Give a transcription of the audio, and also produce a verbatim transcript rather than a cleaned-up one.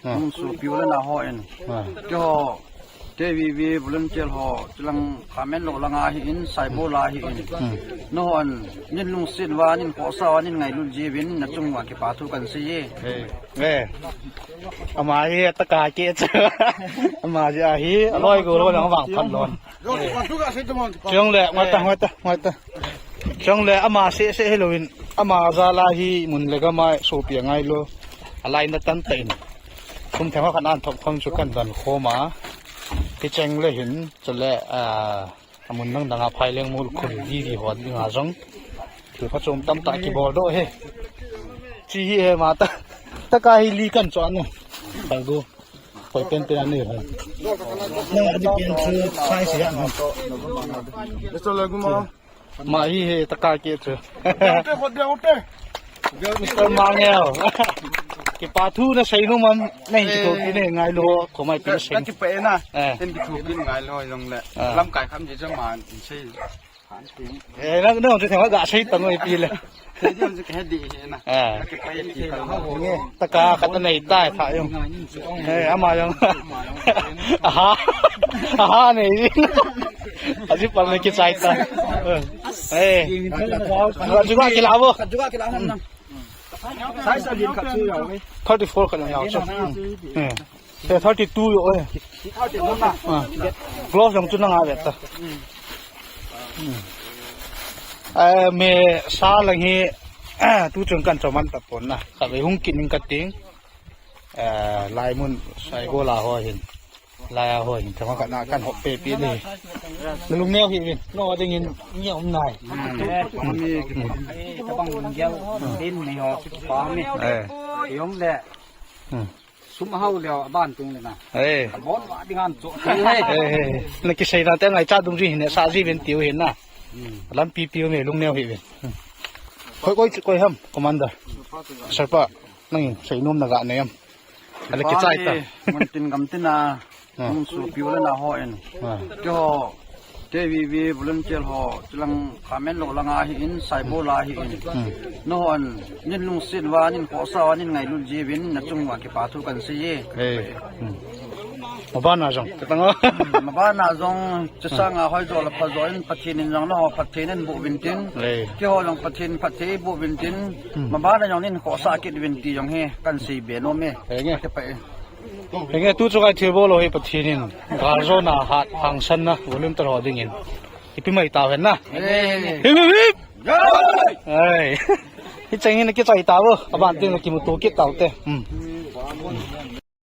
Ah. Nung su piu le na ho in. Ah. Keiho, K V V volunteer ho, chilang Khamenlok langa hi in, Saibol a hi in. Hmm. Nahon, nin lungset uva, nin khohsah uva, nin ngailut jiuvin, nachung uva kipa thu kahin sei e. Eh. Eh. Ama hi, ataka keh chu. Ama hi ahi, aloi gol ho lang vang phat lon. Chule, ngoi ta, ngoi ta, ngoi ta. Chule, ama seh seh hilouvin, ama jal a hi mun le gam a sopi angailou. Alainat tah in. Kum theng ho khat a thop khom chu kahin don khom a. Hicheng le hin, chule, ah, amun dang dang a phai leng mol khul di di ho dinga jong. Thil phachom tamtah kibol doh e. Chi hi e ma ta. Taka hi li kahin cho anu. Phai go. Koi pen pen ani ho. Na di pen chu phai si ya. Let's go, Laguma. Ma hi he taka keh chu. Mister Mangel. Kipa thu nasei nom am, nahin kithopi ne ngailou, khomai pi nasei. Ka kipa e na. Eh. Hin kithopi ngailou jong le. Ah. Lamkai kham ji jong ma in sei. Eh, nang, nang chu theng ga sei tang oi pi le. Sei jong chu ka he di he na. Eh. Ka kipa e ti ka. Nge, taka khat nei tai tha jong. Eh, ama jong. Aha. Aha nei. Aji pal nei kichai ta. Eh. Ka juga kila bo. Ka juga kila ham nang. Size a din khat chu yau. Thirty-four khat yau chu. Hmm. Eh, thirty-two yo, eh. Ah. Gloves jong chu nanga ve ta. Hmm. Eh, me sa lang hi, tu chun kahin cho man tapon na. Kave hung kit ning kating. Eh, lai mun Saibol a ho hin. Lai a ho hin. Thang ka na kahin hop pe pi ni. Nalung neo hi vin. No ding in ni um nai. Hmm. Eh, tabang mun gel. Din ni ho chu pa mi. Eh. Yong le. Hmm. Sum ahao leh, aban tung le na. Eh. Abon va ding an cho. Eh, eh, eh. Na kisei na te ngaichat dungjui hin, sa ji vin tiu hin na. Hmm. Lampi piu me lungneo hi vin. Hmm. Koi, koi, koi ham, Commander. Serpa, nangin seinom naga nei am. Ala kichai ta. Mun tin gam tin a. Ah. Nung su piu le na ho in. Ah. Keiho, K V V volunteer ho, chilang Khamenlok langa hi in, Saibol a hi in. Hmm. Nahon, nin lungset uva, nin khohsah uva, nin ngailut jiuvin, nachung uva kipa thu kahin sei e. Eh. Hmm. Mabana jong, katang o. Hmm, mabana jong, chusanga hoi jo le pha jo in, Pathen in jong naho phatthei naboh uvin tin. Eh. Keiho jong Pathen phatthei eiboh uvin tin. Hmm. Mabana jong nin khohsah kit uvin ti jong hi, kahin sei be nom e. Eh, nge. Ka kipa e. Henge, tu chu ngai thil bol lou hi Pathen in. Gal jona hat hangsan na, volunteer ho dingin. Ipi mai tau hen na. Hip, hip, hip. Ai. Hicheng hin kichai tau. Aban tin kimuto kit tau te. Hmm.